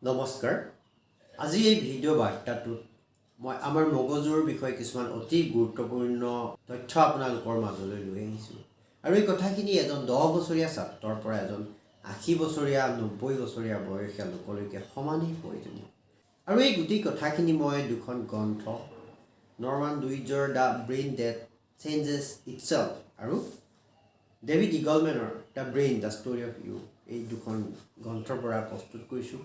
নমস্কাৰ। আজি এই ভিডিঅ' বাৰ্তাটোত মই আমাৰ মগজুৰ বিষয়ে কিছুমান অতি গুৰুত্বপূৰ্ণ তথ্য আপোনালোকৰ মাজলৈ লৈ আহিছোঁ। আৰু এই কথাখিনি এজন 10 বছৰীয়া ছাত্ৰৰ পৰা এজন 80 বছৰীয়া, 90 বছৰীয়া বয়সীয়া লোকলৈকে সমানেই প্ৰয়োজনীয়। আৰু এই গোটেই কথাখিনি মই দুখন গ্ৰন্থ, নৰ্মান ডুইজৰ "the brain that changes itself" আৰু ডেভিড ইগলমেনৰ "the brain, the story of you", এই দুখন গ্ৰন্থৰ পৰা প্ৰস্তুত কৰিছোঁ।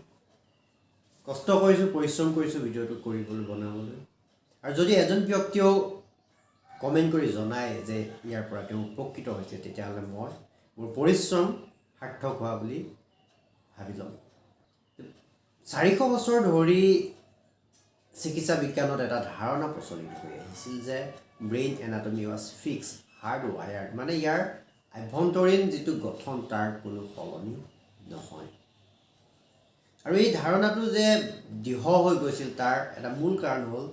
কষ্ট কৰিছোঁ, পৰিশ্ৰম কৰিছোঁ ভিডিঅ'টো কৰিবলৈ, বনাবলৈ। আৰু যদি এজন ব্যক্তিয়েও কমেণ্ট কৰি জনায় যে ইয়াৰ পৰা তেওঁ উপকৃত হৈছে, তেতিয়াহ'লে মই মোৰ পৰিশ্ৰম সাৰ্থক হোৱা বুলি ভাবি ল'ম। 400 বছৰ ধৰি চিকিৎসা বিজ্ঞানত এটা ধাৰণা প্ৰচলিত হৈ আহিছিল যে brain anatomy was fixed, hard wired, মানে ইয়াৰ আভ্যন্তৰীণ যিটো গঠন, তাৰ কোনো সলনি নহয়। আৰু এই ধাৰণাটো যে দৃঢ় হৈ গৈছিল, তাৰ এটা মূল কাৰণ হ'ল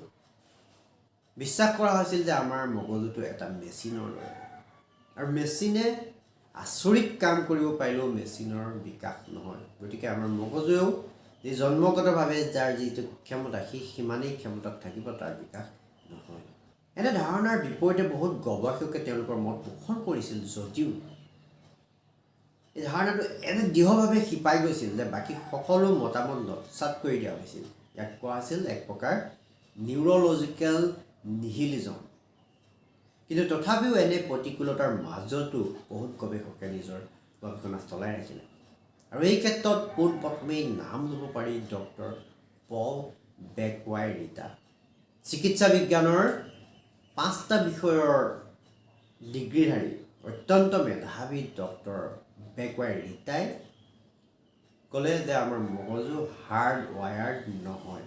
বিশ্বাস কৰা হৈছিল যে আমাৰ মগজুটো এটা মেচিনৰ দৰে আৰু মেচিনে আচৰিত কাম কৰিব পাৰিলেও মেচিনৰ বিকাশ নহয়। গতিকে আমাৰ মগজুৱেও যি জন্মগতভাৱে যাৰ যিটো ক্ষমতা, সি সিমানেই ক্ষমতাত থাকিব, তাৰ বিকাশ নহয়। এনে ধাৰণাৰ বিপৰীতে বহুত গৱেষকে তেওঁলোকৰ মত পোষণ কৰিছিল যদিও এই ধাৰণাটো এনে দৃঢ়ভাৱে শিপাই গৈছিল যে বাকী সকলো মতামত নস্যাৎ কৰি দিয়া হৈছিল। ইয়াক কোৱা হৈছিল এক প্ৰকাৰ নিউৰ'লজিকেল নিহিলিজম। কিন্তু তথাপিও এনে প্ৰতিকূলতাৰ মাজতো বহুত গৱেষকে নিজৰ গৱেষণা চলাই ৰাখিলে। আৰু এই ক্ষেত্ৰত পোনপ্ৰথমেই নাম ল'ব পাৰি ডক্টৰ পল বেকৱাই ৰীতা। চিকিৎসা বিজ্ঞানৰ পাঁচটা বিষয়ৰ ডিগ্ৰীধাৰী অত্যন্ত মেধাৱী ডক্টৰ বেকৱাই ৰীতাই ক'লে যে আমাৰ মগজু হাৰ্ড ৱায়াৰ্ড নহয়,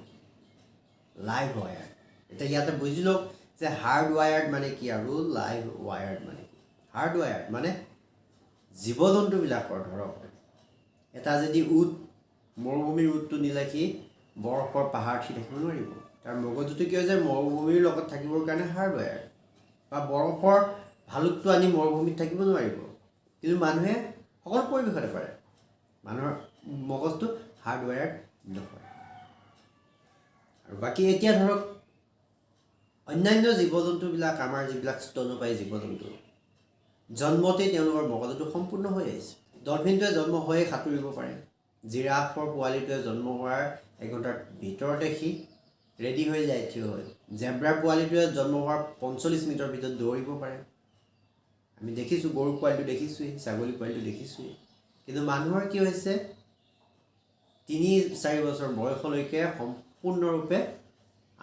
লাইভ ৱায়াৰ্ড। এতিয়া ইয়াতে বুজি লওক যে হাৰ্ড ৱায়াৰ্ড মানে কি আৰু লাইভ ৱায়াৰ্ড মানে কি। হাৰ্ড ৱায়াৰ্ড মানে জীৱ জন্তুবিলাকৰ, ধৰক এটা যদি উট, মৰুভূমিৰ উটটো নিলে সি বৰফৰ পাহাৰত সি থাকিব নোৱাৰিব। তাৰ মগজুটো কি হৈছে, মৰুভূমিৰ লগত থাকিবৰ কাৰণে হাৰ্ড ৱায়াৰ্ড। বা বৰফৰ ভালুকটো আনি মৰুভূমিত থাকিব নোৱাৰিব। কিন্তু মানুহে সকলো পৰিৱেশতে পাৰে। মানুহৰ মগজটো হাৰ্ড ৱায়াৰ্ড নহয়। আৰু বাকী এতিয়া ধৰক অন্যান্য জীৱ জন্তুবিলাক, আমাৰ যিবিলাক স্তন্যপায়ী জীৱ জন্তু, জন্মতেই তেওঁলোকৰ মগজুটো সম্পূৰ্ণ হৈ আহিছে। ডলফিনটোৱে জন্ম হৈয়ে সাঁতুৰিব পাৰে। জিৰাফৰ পোৱালিটোৱে জন্ম হোৱাৰ এঘণ্টাৰ ভিতৰতে সি ৰেডি হৈ যায় থিয় হৈ। জেব্ৰাৰ পোৱালিটোৱে জন্ম হোৱাৰ 45 মিনিটৰ ভিতৰত দৌৰিব পাৰে। আমি দেখিছোঁ, গৰু পোৱালিটো দেখিছোঁৱেই, ছাগলী পোৱালিটো দেখিছোঁৱেই। কিন্তু মানুহৰ কি হৈছে, 3-4 বছৰ বয়সলৈকে সম্পূৰ্ণৰূপে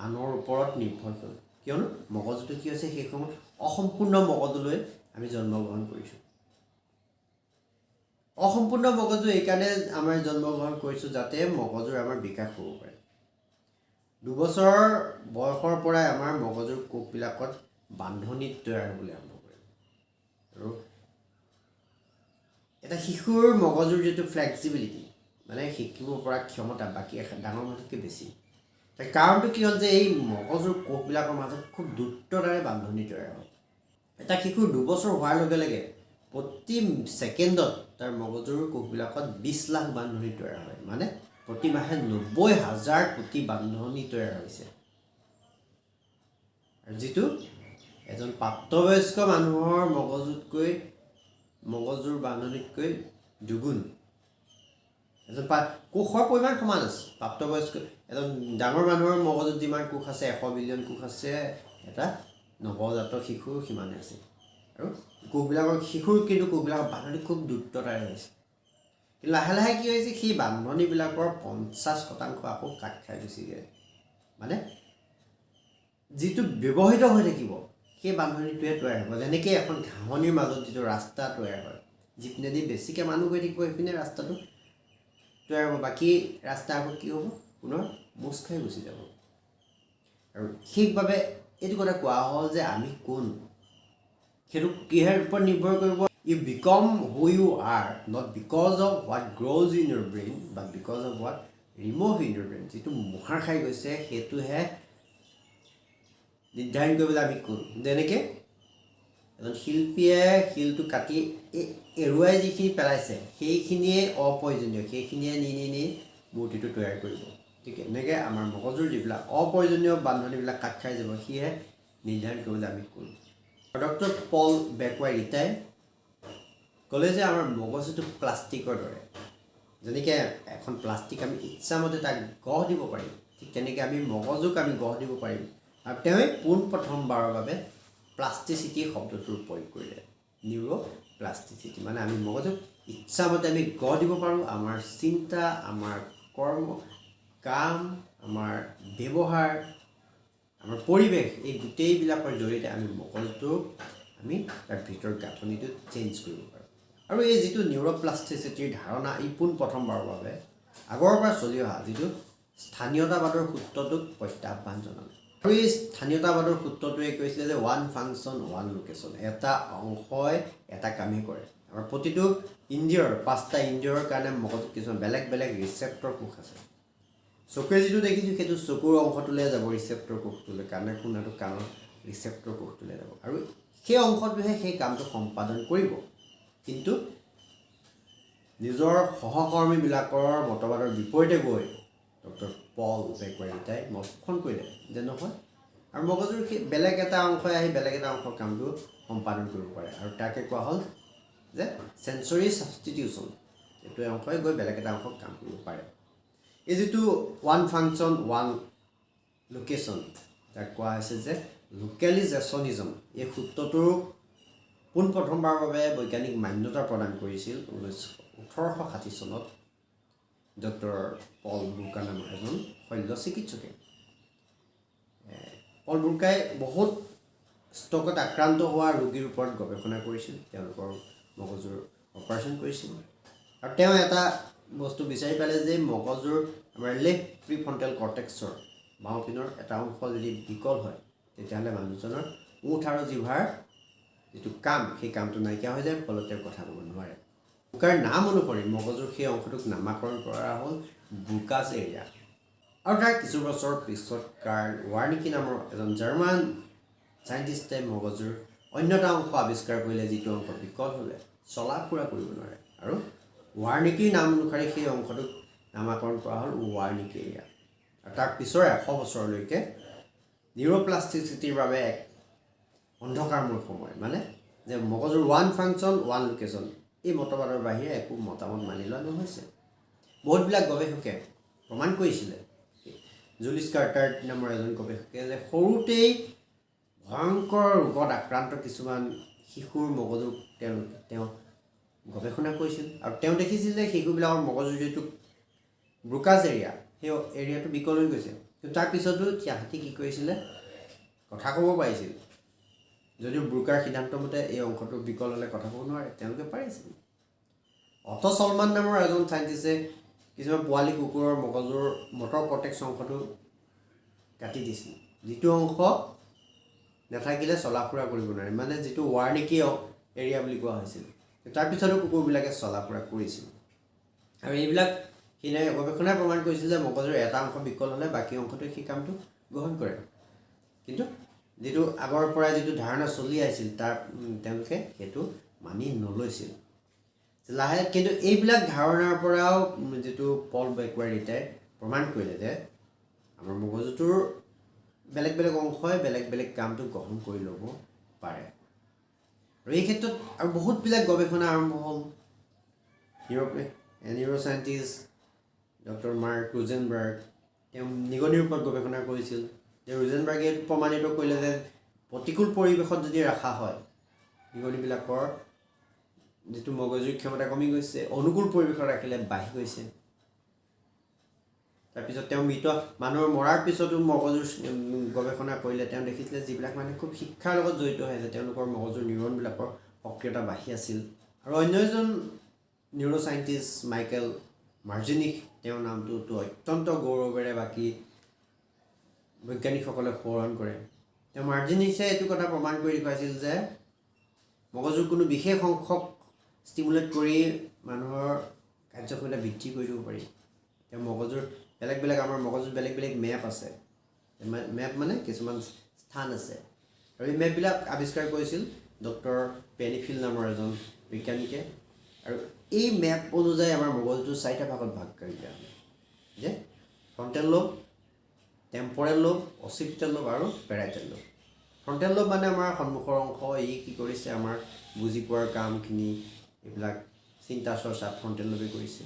আনৰ ওপৰত নিৰ্ভৰশীল। কিয়নো মগজুটো কি হৈছে, সেই সময়ত অসম্পূৰ্ণ মগজুলৈ আমি জন্মগ্ৰহণ কৰিছোঁ। অসম্পূৰ্ণ মগজু এইকাৰণে আমাৰ জন্মগ্ৰহণ কৰিছোঁ যাতে মগজুৰ আমাৰ বিকাশ হ'ব পাৰে। 2 বছৰ বয়সৰ পৰাই আমাৰ মগজুৰ কোষবিলাকত বান্ধনি তৈয়াৰ হ'বলৈ আৰম্ভ কৰে। আৰু এটা শিশুৰ মগজুৰ যিটো ফ্লেক্সিবিলিটি, মানে শিকিব পৰা ক্ষমতা, বাকী ডাঙৰ মানুহতকৈ বেছি। তাৰ কাৰণটো কি হ'ল যে এই মগজুৰ কোষবিলাকৰ মাজত খুব দ্ৰুততাৰে বান্ধনি তৈয়াৰ হয়। এটা শিশুৰ 2 বছৰ হোৱাৰ লগে লগে প্ৰতি ছেকেণ্ডত তাৰ মগজুৰ কোষবিলাকত 20 লাখ বান্ধনি তৈয়াৰ হয়, মানে প্ৰতি মাহে 90 হাজাৰ কোটি বান্ধনি তৈয়াৰ হৈছে। আৰু যিটো এজন প্ৰাপ্তবয়স্ক মানুহৰ মগজুৰ বান্ধনিতকৈ দুগুণ। এজন কোষৰ পৰিমাণ সমান আছে। প্ৰাপ্তবয়স্ক এজন ডাঙৰ মানুহৰ মগজুত যিমান কোষ আছে, 100 বিলিয়ন কোষ আছে, এটা নৱজাতক শিশুৰ সিমানে আছে। আৰু কোষবিলাকৰ, শিশুৰ কিন্তু কোষবিলাকৰ বান্ধনি খুব দ্ৰুততাৰে হৈছে। কিন্তু লাহে লাহে কি হৈছে, সেই বান্ধনিবিলাকৰ 50% আকৌ কাট খাই গুচি যায়। মানে যিটো ব্যৱহৃত হৈ থাকিব, সেই বান্ধনিটোৱে তৈয়াৰ হ'ব। যেনেকৈ এখন ঘাঁহনিৰ মাজত যিটো ৰাস্তা তৈয়াৰ হয়, যিপিনেদি বেছিকৈ মানুহ গৈ থাকিব, সেইপিনে ৰাস্তাটো তৈয়াৰ হ'ব। বাকী ৰাস্তা আকৌ কি হ'ব, পুনৰ মোচ খাই গুচি যাব। আৰু সেইবাবে এইটো কথা কোৱা হ'ল যে আমি কোন, সেইটো কিহৰ ওপৰত নিৰ্ভৰ কৰিব? You become who you are not because of what grows in your brain but because of what remove in your brain. যিটো মোহাৰ খাই গৈছে, সেইটোহে নিৰ্ধাৰণ কৰিবলৈ আমি কোন। যেনেকৈ এজন শিল্পীয়ে শিলটো কাটি এই এৰুৱাই যিখিনি পেলাইছে, সেইখিনিয়ে অপ্ৰয়োজনীয়, সেইখিনিয়ে নি নি নি মূৰ্তিটো তৈয়াৰ কৰিব। ঠিক এনেকৈ আমাৰ মগজুৰ যিবিলাক অপ্ৰয়োজনীয় বান্ধনিবিলাক কাট খাই যাব, সিহে নিৰ্ধাৰণ কৰিব যে আমি কোন। ডক্টৰ পল বেকুৱাই ৰিটাই ক'লে যে আমাৰ মগজুটো প্লাষ্টিকৰ দৰে, যেনেকৈ এখন প্লাষ্টিক আমি ইচ্ছামতে তাক গঢ় দিব পাৰিম, ঠিক তেনেকৈ আমি মগজুক আমি গঢ় দিব পাৰিম। আৰু তেওঁৱে পোনপ্ৰথমবাৰৰ বাবে প্লাষ্টিচিটি শব্দটোৰ প্ৰয়োগ কৰিলে, নিউৰ' প্লাষ্টিচিটি, মানে আমি মগজুক ইচ্ছামতে আমি গঢ় দিব পাৰোঁ। আমাৰ চিন্তা, আমাৰ কৰ্ম কাম, আমাৰ ব্যৱহাৰ, আমাৰ পৰিৱেশ, এই গোটেইবিলাকৰ জৰিয়তে আমি মগজুটোক আমি তাৰ ভিতৰ গাঁথনিটো চেঞ্জ কৰিব পাৰোঁ। আৰু এই যিটো নিউৰ'প্লাষ্টিচিটিৰ ধাৰণা, ই পোনপ্ৰথমবাৰৰ বাবে আগৰ পৰা চলি অহা যিটো স্থানীয়তাবাদৰ সূত্ৰটোক প্ৰত্যাহ্বান জনালে। আৰু এই স্থানীয়তাবাদৰ সূত্ৰটোৱে কৈছিলে যে ওৱান ফাংচন ওৱান লোকেশ্যন, এটা অংশই এটা কামেই কৰে। আমাৰ প্ৰতিটো ইন্দ্ৰিয়ৰ, 5টা ইন্দ্ৰিয়ৰ কাৰণে মগজুত কিছুমান বেলেগ বেলেগ ৰিচেপ্টৰ কোষ আছে। চকুৱে যিটো দেখিছোঁ সেইটো চকুৰ অংশটোলৈ যাব, ৰিচেপ্টৰ কোষটোলৈ, কাণে শুনাটো কাণৰ ৰিচেপ্টৰ কোষটোলৈ যাব, আৰু সেই অংশটোহে সেই কামটো সম্পাদন কৰিব। কিন্তু নিজৰ সহকৰ্মীবিলাকৰ মতবাদৰ বিপৰীতে গৈ ডক্টৰ পল বেকুৱাৰিটাই মত পোষণ কৰিলে যে নহয়, আৰু মগজুৰ সেই বেলেগ এটা অংশই আহি বেলেগ এটা অংশৰ কামটো সম্পাদন কৰিব পাৰে। আৰু তাকে কোৱা হ'ল যে চেঞ্চৰী ছাবষ্টিটিউশ্যন, এইটো অংশই গৈ বেলেগ এটা অংশক কাম কৰিব পাৰে। এই যিটো ওৱান ফাংচন ওৱান লোকেশ্যন, তাক কোৱা হৈছে যে লোকেলিজেশ্যনিজম। এই সূত্ৰটোৰ পোনপ্ৰথমবাৰৰ বাবে বৈজ্ঞানিক মান্যতা প্ৰদান কৰিছিল 1860 চনত ডক্টৰ পল ব্ৰুকা নামৰ এজন শল্য চিকিৎসকে। পল ব্ৰুকাই বহুত ষ্ট্ৰ'কত আক্ৰান্ত হোৱা ৰোগীৰ ওপৰত গৱেষণা কৰিছিল, তেওঁলোকৰ মগজুৰ অপাৰেশ্যন কৰিছিল, আৰু তেওঁ এটা বস্তু বিচাৰি পালে যে মগজুৰ আমাৰ লেফ্ট প্ৰিফ্ৰণ্টেল কৰ্টেক্সৰ বাওঁপিনৰ এটা অংশ যদি বিকল হয়, তেতিয়াহ'লে মানুহজনৰ ওঁঠ আৰু জিভাৰ যিটো কাম, সেই কামটো নাইকিয়া হৈ যায়, ফলত তেওঁ কথা ক'ব নোৱাৰে। ব্ৰুকাৰ নাম অনুসৰি মগজুৰ সেই অংশটোক নামাকৰণ কৰা হ'ল ব্ৰুকাছ এৰিয়া। আৰু তাৰ কিছু বছৰৰ পিছত কাৰ্ল ৱাৰ্নিকি নামৰ এজন জাৰ্মান চাইণ্টিষ্টে মগজুৰ অন্য এটা অংশ আৱিষ্কাৰ কৰিলে, যিটো অংশ বিকল হ'লে চলা ফুৰা কৰিব নোৱাৰে, আৰু ৱাৰ্নিকিৰ নাম অনুসৰি সেই অংশটোক নামাকৰণ কৰা হ'ল ৱাৰ্নিকি এৰিয়া। আৰু তাৰ পিছৰ 100 বছৰলৈকে নিউৰ'প্লাষ্টিচিটিৰ বাবে এক অন্ধকাৰময় সময়, মানে যে মগজুৰ ওৱান ফাংচন ওৱান লোকেশ্যন এই মতবাদৰ বাহিৰে একো মতামত মানি লোৱা নহৈছে। বহুতবিলাক গৱেষকে প্ৰমাণ কৰিছিলে, জুলিছ কাৰ্টাৰ নামৰ এজন গৱেষকে, যে সৰুতেই ভয়ংকৰ ৰোগত আক্ৰান্ত কিছুমান শিশুৰ মগজুক তেওঁ গৱেষণা কৰিছিল, আৰু তেওঁ দেখিছিল যে শিশুবিলাকৰ মগজুৰ যিটো ব্ৰুকাছ এৰিয়া, সেই এৰিয়াটো বিকল হৈ গৈছে। কিন্তু তাৰ পিছতো তাহাঁতি কি কৰিছিলে, কথা ক'ব পাৰিছিল। যদিও ব্ৰুকাৰ সিদ্ধান্ত মতে এই অংশটো বিকল হ'লে কথা ক'ব নোৱাৰে, তেওঁলোকে পাৰিছিল। অট' চলমান নামৰ এজন চাইণ্টিষ্টে কিছুমান পোৱালি কুকুৰৰ মগজুৰ মটৰ কৰ্টেক্স অংশটো কাটি দিছিল, যিটো অংশ নাথাকিলে চলা ফুৰা কৰিব নোৱাৰে, মানে যিটো ৱাৰ্নিকি এৰিয়া বুলি কোৱা হৈছিল। তাৰপিছতো কুকুৰবিলাকে চলা ফুৰা কৰিছিল। আৰু এইবিলাক সিদিনা গৱেষণাই প্ৰমাণ কৰিছিল যে মগজুৰ এটা অংশ বিকল হ'লে বাকী অংশটোৱে সেই কামটো গ্ৰহণ কৰে। কিন্তু যিটো আগৰ পৰাই যিটো ধাৰণা চলি আহিছিল, তাৰ তেওঁলোকে সেইটো মানি নলৈছিল লাহে। কিন্তু এইবিলাক ধাৰণাৰ পৰাও যিটো পল বেকুৱাৰিটাই প্ৰমাণ কৰিলে যে আমাৰ মগজুটোৰ বেলেগ বেলেগ অংশই বেলেগ বেলেগ কামটো গ্ৰহণ কৰি ল'ব পাৰে। আৰু এই ক্ষেত্ৰত আৰু বহুতবিলাক গৱেষণা আৰম্ভ হ'ল। নিউৰ' চাইণ্টিষ্ট ডক্টৰ মাৰ্ক ৰোজেনবাৰ্গ, তেওঁ নিগনিৰ ওপৰত গৱেষণা কৰিছিল। তেওঁ ৰোজেনবাৰ্গে প্ৰমাণিত কৰিলে যে প্ৰতিকূল পৰিৱেশত যদি ৰখা হয়, নিগনিবিলাকৰ যিটো মগজুৰ ক্ষমতা কমি গৈছে, অনুকূল পৰিৱেশত ৰাখিলে বাঢ়ি গৈছে। তাৰপিছত তেওঁ মৃত মানুহৰ মৰাৰ পিছতো মগজুৰ গৱেষণা কৰিলে। তেওঁ দেখিছিলে যিবিলাক মানুহ খুব শিক্ষাৰ লগত জড়িত হৈ আছে, তেওঁলোকৰ মগজুৰ নিউৰনবিলাকৰ সক্ৰিয়তা বাঢ়ি আছিল। আৰু অন্য এজন নিউৰ' চাইণ্টিষ্ট মাইকেল মাৰ্জিনিক, তেওঁৰ নামটোতো অত্যন্ত গৌৰৱেৰে বাকী বৈজ্ঞানিকসকলে সোঁৱৰণ কৰে। তেওঁ মাৰ্জিনিছে এইটো কথা প্ৰমাণ কৰি দেখুৱাইছিল যে মগজুৰ কোনো বিশেষ অংশক ষ্টিমুলেট কৰি মানুহৰ কাৰ্যক্ষমতা বৃদ্ধি কৰি দিব পাৰি। তেওঁ মগজুৰ বেলেগ বেলেগ, আমাৰ মগজুৰ বেলেগ বেলেগ মেপ আছে, মেপ মানে কিছুমান স্থান আছে, আৰু এই মেপবিলাক আৱিষ্কাৰ কৰিছিল ডক্টৰ পেনিফিল নামৰ এজন বৈজ্ঞানিকে। আৰু এই মেপ অনুযায়ী আমাৰ মগজুটো চাৰিটা ভাগত ভাগ কৰি দিয়া হয়। যে frontal lobe, temporal lobe, occipital lobe আৰু পেৰাইটেল লোব। ফ্ৰণ্টেল লোব মানে আমাৰ সন্মুখৰ অংশ। ই কি কৰিছে? আমাৰ বুজি পোৱাৰ কামখিনি, এইবিলাক চিন্তা চৰ্চা ফ্ৰণ্টেল লোবে কৰিছে।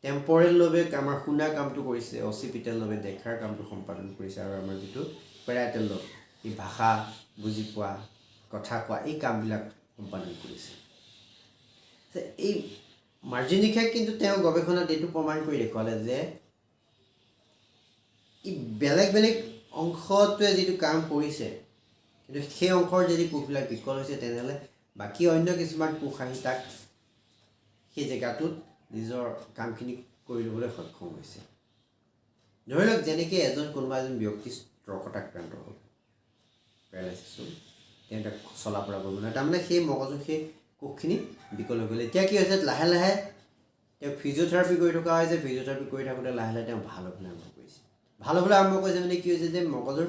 টেম্পৰেল লোবে আমাৰ শুনা কামটো কৰিছে, অচিপিটেল লোবে দেখাৰ কামটো সম্পাদন কৰিছে আৰু আমাৰ যিটো পেৰাইটেল লোব, ই ভাষা বুজি পোৱা, কথা কোৱা এই কামবিলাক সম্পাদন কৰিছে। এই মাৰ্জিনিখে কিন্তু তেওঁ গৱেষণাত এইটো প্ৰমাণ কৰি দেখুৱালে যে ই বেলেগ বেলেগ অংশটোৱে যিটো কাম কৰিছে, কিন্তু সেই অংশৰ যদি কোষবিলাক বিকল হৈছে, তেনেহ'লে বাকী অন্য কিছুমান কোষ আহি তাক সেই জেগাটোত নিজৰ কামখিনি কৰি ল'বলৈ সক্ষম হৈছে। ধৰি লওক, যেনেকৈ কোনোবা এজন ব্যক্তি ষ্ট্ৰকত আক্ৰান্ত হ'ল, পেৰালাইচিছ হ'ল, তেওঁ তাক চলা ফুৰা কৰিব নোৱাৰে। তাৰমানে সেই মগজুৰ সেই কোষখিনি বিকল হৈ গ'ল। এতিয়া কি হৈছে? লাহে লাহে তেওঁ ফিজিঅ'থেৰাপি কৰি থকা হৈছে। ফিজিঅ'থেৰাপি কৰি থাকোঁতে লাহে লাহে তেওঁ ভাল হ'বলৈ আৰম্ভ কৰিছে। ভাল হ'বলৈ আৰম্ভ কৰিছে মানে কি হৈছে যে মগজুৰ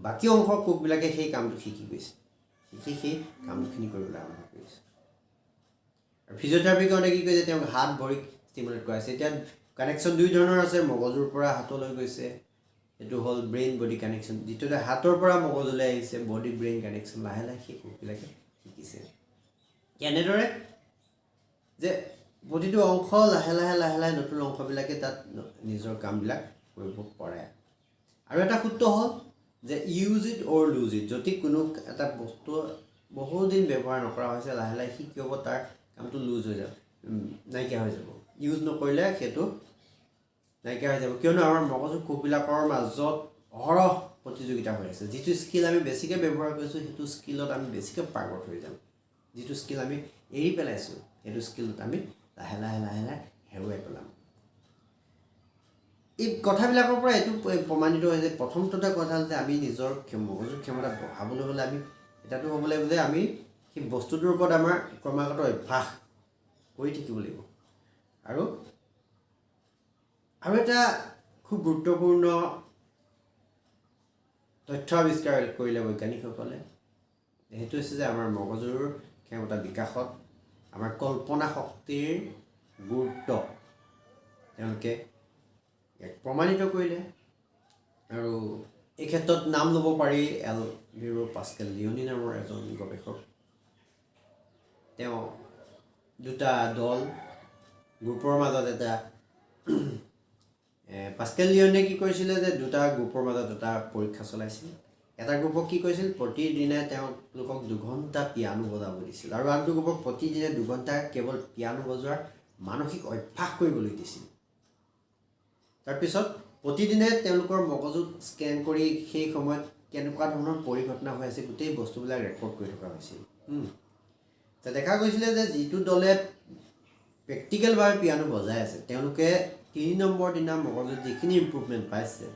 বাকী অংশৰ কোষবিলাকে সেই কামটো শিকি গৈছে, শিকি সেই কামখিনি কৰিবলৈ আৰম্ভ কৰিছে। আৰু ফিজিঅ'থেৰাপি কৰোঁতে কি কৰিছে? তেওঁক হাত ভৰিক ষ্টিমুলেট কৰাইছে। এতিয়া কানেকশ্যন দুই ধৰণৰ আছে। মগজুৰ পৰা হাতলৈ গৈছে, সেইটো হ'ল ব্ৰেইন বডি কানেকশ্যন। যিটোতে হাতৰ পৰা মগজুলৈ আহিছে, বডি ব্ৰেইন কানেকশ্যন। লাহে লাহে সেই কোষবিলাকে শিকিছে কেনেদৰে যে প্ৰতিটো অংশ লাহে লাহে লাহে লাহে নতুন অংশবিলাকে তাত নিজৰ কামবিলাক কৰিব পাৰে। আৰু এটা সূত্ৰ হ'ল যে use it or lose it। যদি কোনো এটা বস্তু বহুদিন ব্যৱহাৰ নকৰা হৈছে, লাহে লাহে সি কি হ'ব? তাৰ কামটো লুজ হৈ যাব, নাইকিয়া হৈ যাব। ইউজ নকৰিলে সেইটো নাইকিয়া হৈ যাব। কিয়নো আমাৰ মগজুৰ কোষবিলাকৰ মাজত অহৰহ প্ৰতিযোগিতা হৈ আছে। যিটো স্কিল আমি বেছিকৈ ব্যৱহাৰ কৰিছোঁ, সেইটো স্কিলত আমি বেছিকৈ পাৰ্গত হৈ যাম। যিটো স্কিল আমি এৰি পেলাইছোঁ, সেইটো স্কিলত আমি লাহে লাহে লাহে লাহে হেৰুৱাই পেলাম। এই কথাবিলাকৰ পৰা এইটো প্ৰমাণিত হৈছে, প্ৰথমটোতে কথা হ'ল যে আমি নিজৰ মগজুৰ ক্ষমতা বঢ়াবলৈ হ'লে আমি এটাটো হ'ব লাগিব যে আমি সেই বস্তুটোৰ ওপৰত আমাৰ ক্ৰমাগত অভ্যাস কৰি থাকিব লাগিব। আৰু আৰু এটা খুব গুৰুত্বপূৰ্ণ তথ্য আৱিষ্কাৰ কৰিলে বৈজ্ঞানিকসকলে। সেইটো হৈছে যে আমাৰ মগজুৰ ক্ষমতা বিকাশত আমাৰ কল্পনা শক্তিৰ গুৰুত্ব তেওঁলোকে ইয়াক প্ৰমাণিত কৰিলে। আৰু এই ক্ষেত্ৰত নাম ল'ব পাৰি এলভিৰো পাস্কেল লিঅনি নামৰ এজন গৱেষক। তেওঁ দুটা দল, গ্ৰুপৰ মাজত এটা, পাস্কেল লিঅনে কি কৰিছিলে যে দুটা গ্ৰুপৰ মাজত এটা পৰীক্ষা চলাইছিল। এটা গ্ৰুপক কি কৰিছিল? প্ৰতিদিনে তেওঁলোকক 2 ঘণ্টা পিয়ানো বজাব দিছিল আৰু আনটো গ্ৰুপক প্ৰতিদিনে 2 ঘণ্টা কেৱল পিয়ানো বজোৱাৰ মানসিক অভ্যাস কৰিবলৈ দিছিল। তাৰপিছত প্ৰতিদিনে তেওঁলোকৰ মগজুত স্কেন কৰি সেই সময়ত কেনেকুৱা ধৰণৰ পৰিঘটনা হৈ আছে, গোটেই বস্তুবিলাক ৰেকৰ্ড কৰি থকা হৈছিল। দেখা গৈছিলে যে যিটো দলে প্ৰেক্টিকেলভাৱে পিয়ানো বজাই আছে, তেওঁলোকে 3 নম্বৰ দিনা মগজুত যিখিনি ইম্প্ৰুভমেণ্ট পাইছে,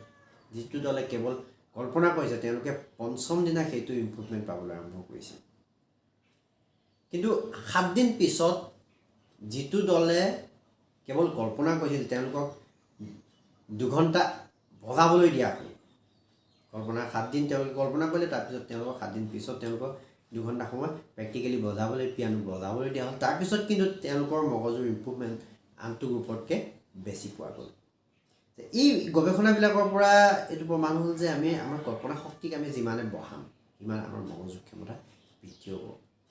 যিটো দলে কেৱল কল্পনা কৰিছে, তেওঁলোকে পঞ্চম দিনা সেইটো ইম্প্ৰুভমেণ্ট পাবলৈ আৰম্ভ কৰিছে। কিন্তু 7 দিন পিছত যিটো দলে কেৱল কল্পনা কৰিছিল, তেওঁলোকক 2 ঘণ্টা বজাবলৈ দিয়া হ'ল। কল্পনা, 7 দিন তেওঁলোকে কল্পনা কৰিলে, তাৰপিছত তেওঁলোকক 7 দিন পিছত তেওঁলোকক 2 ঘণ্টা সময় প্ৰেক্টিকেলি বজাবলৈ, পিয়ানো বজাবলৈ দিয়া হ'ল। তাৰপিছত কিন্তু তেওঁলোকৰ মগজুৰ ইম্প্ৰুভমেণ্ট আনটো গ্ৰুপতকৈ বেছি পোৱা গ'ল। এই গৱেষণাবিলাকৰ পৰা এইটো প্ৰমাণ হ'ল যে আমি আমাৰ কল্পনা শক্তিক আমি যিমানে বঢ়াম, সিমান আমাৰ মগজুৰ ক্ষমতা বৃদ্ধি হ'ব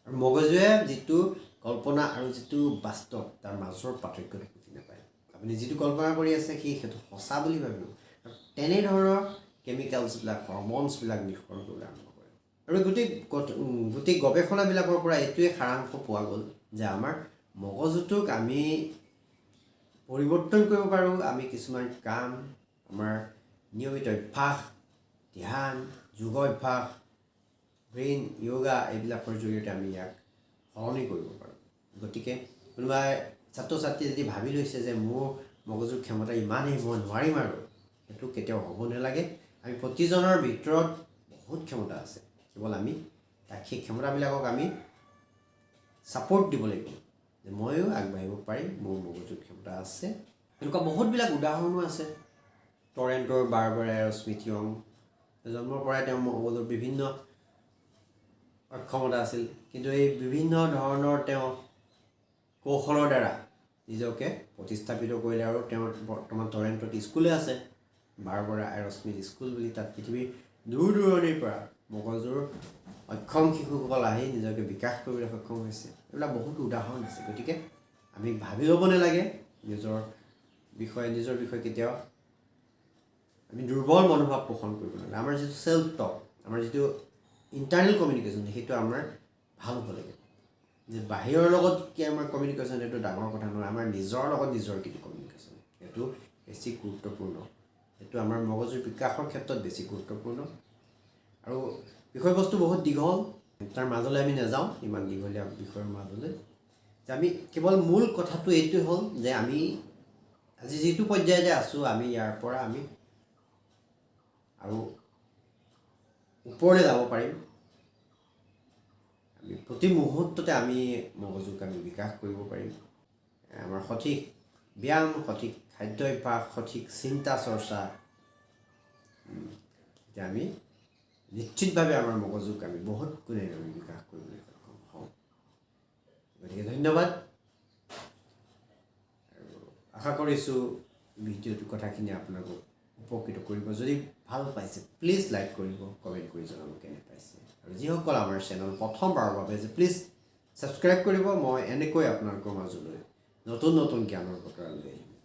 আৰু মগজুৱে যিটো কল্পনা আৰু যিটো বাস্তৱ, তাৰ মাজৰ পাৰ্থক্যটো বুজি নাপায়। আপুনি যিটো কল্পনা কৰি আছে, সেইটো সঁচা বুলি ভাবিব আৰু তেনেধৰণৰ কেমিকেলছবিলাক, হৰম'নছবিলাক নিঃসৰণ কৰিবলৈ আৰম্ভ কৰে। আৰু গোটেই গৱেষণাবিলাকৰ পৰা এইটোৱে সাৰাংশ পোৱা গ'ল যে আমাৰ মগজুটোক আমি পৰিৱৰ্তন কৰিব পাৰোঁ। আমি কিছুমান কাম, আমাৰ নিয়মিত অভ্যাস, ধ্যান, যোগ অভ্যাস, ব্ৰেইন য়োগা, এইবিলাকৰ জৰিয়তে আমি ইয়াক সলনি কৰিব পাৰোঁ। গতিকে কোনোবাই ছাত্ৰ ছাত্ৰীয়ে যদি ভাবি লৈছে যে মোৰ মগজুৰ ক্ষমতা ইমানেই, মই নোৱাৰিম আৰু, সেইটো কেতিয়াও হ'ব নালাগে। আমি প্ৰতিজনৰ ভিতৰত বহুত ক্ষমতা আছে। কেৱল আমি তাক, সেই ক্ষমতাবিলাকক আমি ছাপৰ্ট দিব লাগিব যে ময়ো আগবাঢ়িব পাৰিম, মোৰ মগজুৰ ক্ষমতা আছে। এনেকুৱা বহুতবিলাক উদাহৰণো আছে। টৰেণ্টৰ বাৰবাৰা এৰ'স্মিথ য়ং, জন্মৰ পৰাই তেওঁৰ মগজুৰ বিভিন্ন অক্ষমতা আছিল। কিন্তু এই বিভিন্ন ধৰণৰ তেওঁ কৌশলৰ দ্বাৰা নিজকে প্ৰতিস্থাপিত কৰিলে আৰু তেওঁৰ বৰ্তমান টৰেণ্টত স্কুলে আছে, বাৰবৰা এৰস্মিথ স্কুল বুলি। তাত পৃথিৱীৰ দূৰ দূৰণিৰ পৰা মগজুৰ অক্ষম শিশুসকল আহি নিজকে বিকাশ কৰিবলৈ সক্ষম হৈছে। এইবিলাক বহুত উদাহৰণ আছে। গতিকে আমি ভাবি ল'ব নালাগে নিজৰ বিষয়ে কেতিয়াও আমি দুৰ্বল মনোভাৱ পোষণ কৰিব নালাগে। আমাৰ যিটো চেল্ফ টক, আমাৰ যিটো ইণ্টাৰনেল কমিউনিকেশ্যন, সেইটো আমাৰ ভাল হ'ব লাগে। যে বাহিৰৰ লগত কি আমাৰ কমিউনিকেশ্যন, সেইটো ডাঙৰ কথা নহয়। আমাৰ নিজৰ লগত নিজৰ যিটো কমিউনিকেশ্যন, সেইটো বেছি গুৰুত্বপূৰ্ণ। সেইটো আমাৰ মগজুৰ বিকাশৰ ক্ষেত্ৰত বেছি গুৰুত্বপূৰ্ণ। আৰু বিষয়বস্তু বহুত দীঘল, তাৰ মাজলৈ আমি নাযাওঁ, ইমান দীঘলীয়া বিষয়ৰ মাজলৈ যে আমি কেৱল মূল কথাটো এইটোৱে হ'ল যে আমি আজি যিটো পৰ্যায়তে আছোঁ, আমি ইয়াৰ পৰা আমি আৰু ওপৰলৈ যাব পাৰিম। আমি প্ৰতি মুহূৰ্ততে আমি মগজুক আমি বিকাশ কৰিব পাৰিম। আমাৰ সঠিক ব্যায়াম, সঠিক খাদ্যাভ্যাস, সঠিক চিন্তা চৰ্চা, তেতিয়া আমি নিশ্চিতভাৱে আমাৰ মগজুক আমি বহুত গুণে আমি বিকাশ কৰিবলৈ সক্ষম হওঁ। গতিকে ধন্যবাদ আৰু আশা কৰিছোঁ ভিডিঅ'টোৰ কথাখিনি আপোনালোকক উপকৃত কৰিব। যদি ভাল পাইছে, প্লিজ লাইক কৰিব, কমেণ্ট কৰি জনাব কেনে পাইছে। আৰু যিসকল আমাৰ চেনেল প্ৰথমবাৰৰ বাবে যে প্লিজ ছাবস্ক্ৰাইব কৰিব। মই এনেকৈ আপোনালোকৰ মাজলৈ নতুন নতুন জ্ঞানৰ বতৰা লৈ আহিম।